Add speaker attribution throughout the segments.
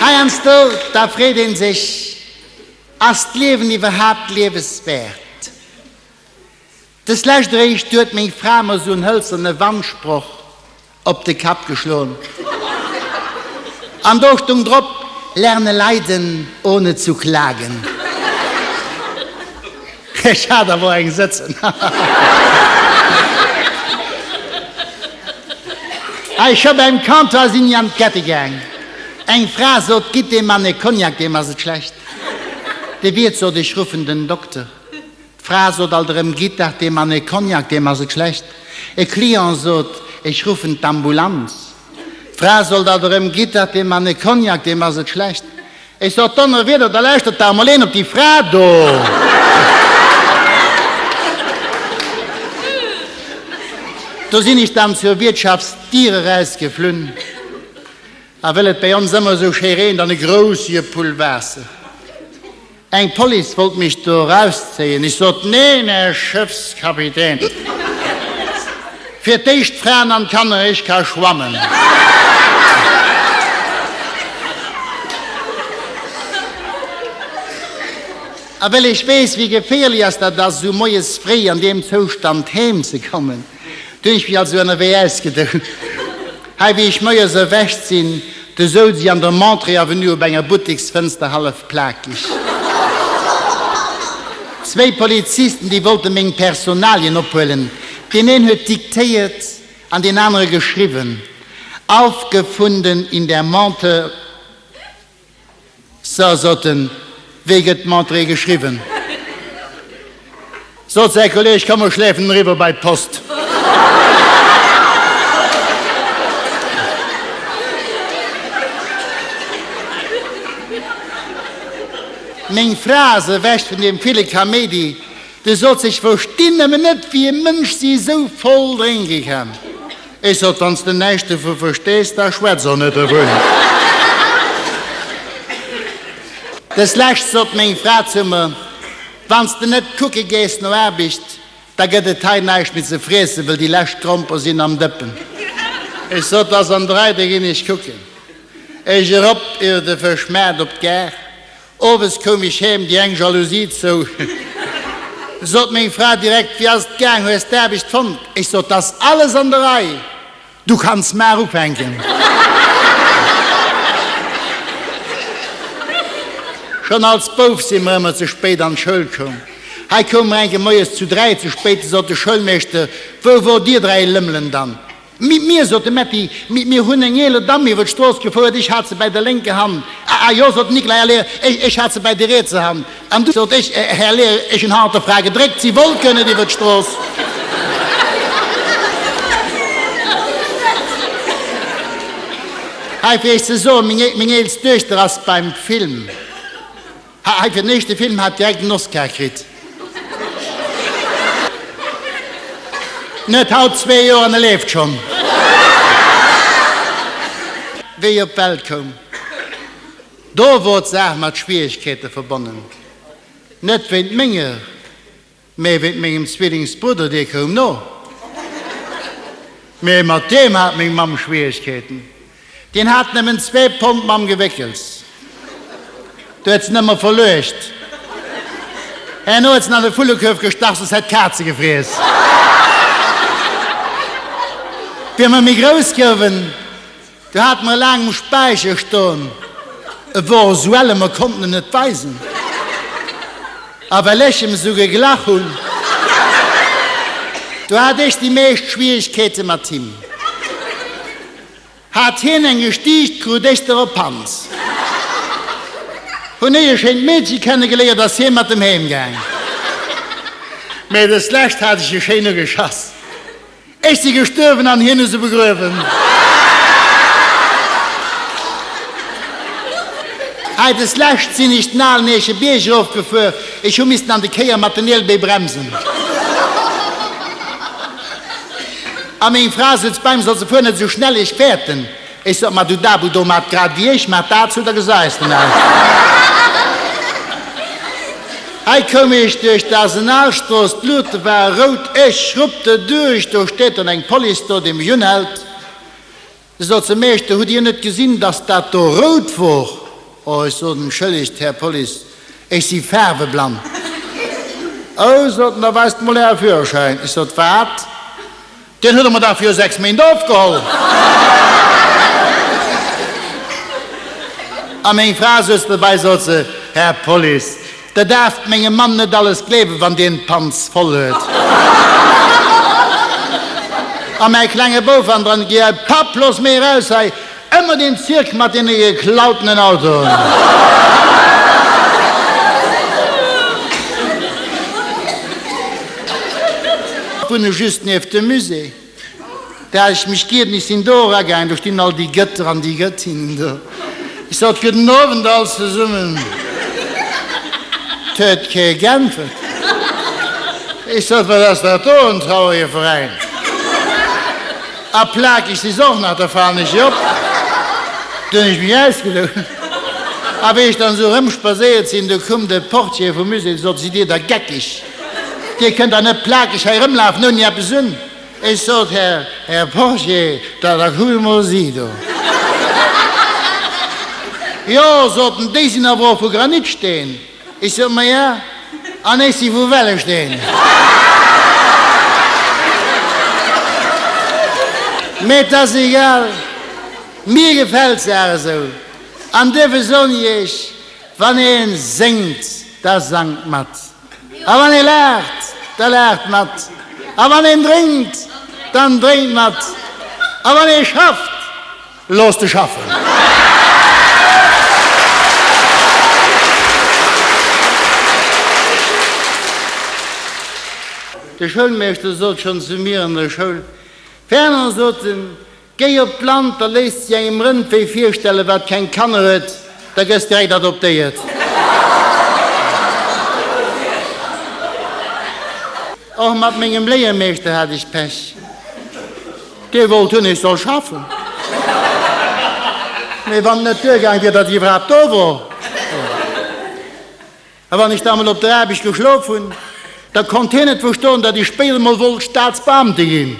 Speaker 1: Heiansdo, da freet een sech, Ass d'Liewen iwwerhaapt lieweswäert? Des lescht eréischt huet meng Fra mer sou en hëlzerne Wandsproch op de Kapp geschloen. An do stung drop, Lerne leiden, ohne zu klagen. Ech hat awer och eng sëtzen. Hei, scho beim Comptoir sinn ech an d'Kette gaang. Eng Fra sot, Gitt deem Mann e Cognac, deem ass et schlecht. De Wiert sot, Ech ruffen den Dokter. D'Fra sot alt erëm, Gitt dach deem Mann e Cognac, deem ass et schlecht. E Client sot, Ech ruffen d'Ambulanz. D'Fra sot alt erëm, Gitt dach deem Mann e Cognac, deem ass et schlecht. Ech sot, Donnerwieder, da lauschtert dach emol een op déi Fra do! Do sinn ech dann zur Wiertschaftsdier erausgeflunn. A well et bäi ons ëmmer esou schéi reent an e grousse Pull Waasser. Eng Police wollt mech do erauszéien. Ech sot, Neen, Här Schëffskapitän, fir d'éischt d'Fraen an d'Kanner, ech ka schwammen. A well ech weess, wéi geféierlech ass dat ass, esou moies fréi an deem Zoustand heem ze kommen, Du hunn ech mech also ënnerwee ausgedoun. Hei, wéi ech moies erwächt sinn, du souz ech an der Monterey Avenue op enger Butteksfënster hallef plakeg. Zwéi Polizisten, déi wollte meng Personalien ophuelen. Deen een huet diktéiert an deen anere geschriwwen. Aufgefunden in der Monte. Sir, sot en, wéi gëtt d'Mentrée geschriwwen? Sot säi Kolleeg, komm mer schläfen en eriwwer bei d'Post. Meng Fra ass ewech vun deem ville Kaméidi, de sot sech, verstinn nëmmen net, wéi e Mënsch si esou voll drénke kann. Ech sot, Wann s de näischt dovu verstees, da schwätz och net dovun. Deslescht sot meng Fra zu mer, Wann s de net kucke gees no Aarbecht, da gëtt et hei näischt méi ze friessen, wëll déi lescht Gromper sinn am Dëppen. Ech sot, Ass an der Rei, da ginn ech kucken. Ech erop iwwer de Fëschmaart op d'Gare. Owes koum ech heem, déi eng Jalousie zou. Sot meng Fra direkt, Wéi ass et gaang, hues d'Aarbecht fonnt? Ech sot, 'T ass alles an der Rei, du kanns mar ufänken. Schonn als Bouf si mer ëmmer ze spéit an d'Schoul koum. Hei koume mer enke moies zu 3 ze spéit, du sot de Schoulmeeschter, Wou wor dir 3 Lëmmelen dann? Mi, mir, sot de Metty, mi, mir hunn eng eeler Damm iwwer d'Strooss gefouert, ech hat se bäi der lénker Hand. A, a jo, sot den Niklai, Här Lehrer, ech, ech hat se bäi der rietser Hand. An du, sot ech, Här Lehrer, ech hunn hannert der Fra gedréckt, si wollt guer net iwwer d'Strooss. Hei fir iech ze soen, meng, meng eelst Duechter ass beim Film. Hei fir den éischte Film hat direkt en Oscar kritt. En huet haut zwee Joer an e leeft schonn. Wéi op d'Welt koum, do wor d'Saach mat Schwieregkeete verbonnen. Net wéint menger. Mee wéint mengem Zwillingsbrudder, dee koum no. Mee mat deem hat meng Mamm Schwieregkeeten. Deen hat nëmmen zwee Pond mam Gewéckels. Do huet s'en ëmmer verluecht. Herno huet s'en an de Vullekuerf gestach, soss hätt d'Kaz e gefriess. Wéi mer méi grouss gouwen, Do hate mer laang um Späicher stoen, e wor esou elle, mer konnten en net weisen. A well ech em esou geglach hunn, do hat ech déi meescht Schwieregkeete mat him. Hat hien eng gestiicht, krut ech der op d'Panz. Hunn ech e schéint Meedche kennegeléiert, ass hie mat em heem gaang. Mee deslescht hat ech e schéin ugeschass. Ech si gestuerwen an hien hu se begruewen. Hei des Lescht sinn ech den alen Eechebierg erofgefuer. Ech hu missten an de Kéier mat den Ielbéi bremsen. A meng Fra sutz bei mir, soll se fuer net esou schnell, ech fäerten. Ech sot, Ma du Dabu do, mat grad wéi ech, mat dat zu der gesäis de näischt. Hei koum ech duerch d'Arsenalstrooss, d'Luute ware rout, ech schruppte duerch, do steet dann eng Police do, déi mech unhält. Se sot, Meeschter, hutt Dir net gesinn, dass dat do rout wor? Oh, ech sot, Entschëllegt, Här Police, ech si faarweblann. Oh, sot en, da weist mol Äre Führerschäin. Ech sot, Wat? Deen hutt Der mer dach viru 6 Méint ofgeholl! A meng Fra souz dobäi, sot se, Här Police, Der daarft mengem Mann net alles gleewen, wann deen d'Panz voll huet. A mäi klenge Bouf hannendran, Geh, Papp, looss mech eraus hei! Ëmmer deen Zirk mat deene geklautenen Autoen. Ech wunne just nieft dem Musée. Da hat ech mech gieden, ech sinn do eragaangen, do stinn all déi Gëtter an déi Gëttinnen do. Ech sot, Gudden Owend all zesummen. 't huet kee geäntwert. Ech sot, Wat ass dat do, en traurege Veräin? A plakeg si se och nach, da falen ech op. Du hunn ech mech ausgedoen. A wéi ech dann esou erëmspaséiert sinn, du koum de Portier vum Musée, sot, Sidd Dir da geckeg? Dir kënnt da net plakeg hei erëmlafen ouni eppes un. Ech sot, Här, Här Portier, da, da kuckt emol si do. Jo, sot en, déi sinn awer och vu Granitsteen. Ech sot, Maja, an ech si vu Wellesteen. Mee 't ass egal, mir gefält d'Saach esou. An duerfir soen ech iech, Wann ee séngt, da sangt mat. A wann ee laacht, da laacht mat. A wann een drénkt, dann drénkt mat. A wann ee schafft, loosst e schaffen. De Schoulmeeschter sot schonn zu mir an der Schoul, Fernand, sot en, Géi op d'Land, da léisst sech engem Rëndvéi virstellen, wat keng Kanner huet, da gëss direkt adoptéiert. Och mat mengem Léiermeeschter hat ech Pech. Dee wollt hunn, ech soll schaffen. Mee wann et net duergaang wier, datt ech iwwerhaapt do wor. A wann ech da mol op der Aarbecht geschlof hunn, da konnt hien net verstoen, datt ech spéider mol wollt Staatsbeamte ginn.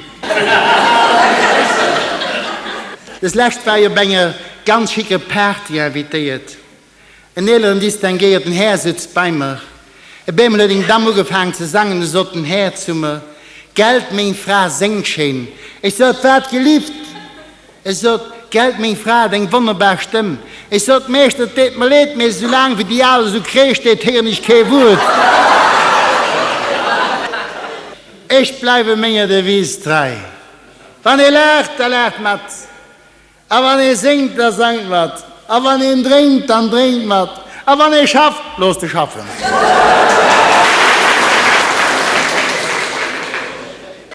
Speaker 1: Des Lescht war ech op enger ganz schicker Party invitéiert. En eeleren distinguéierten Här sutz bei mer. E bemol huet eng Damm ugefaangen ze sangen, du sot den Här zu mer, Gelt, meng Fra séngt schéin. Ech sot, Wat gelift? Ech sot, Gelt, meng Fra huet eng wonnerbar Stëmm. Ech sot, Meeschter, et deet mer leed, mee soulaang wéi déi Al esou kreescht deet, héieren ech kee Wuert. Ech bleiwe menger Devise trei, Wann ee laacht, da laacht mat, a wann ee séngt, da sangt mat, a wann een drénkt, dann drénkt mat, a wann ee schafft, loosst e schaffen.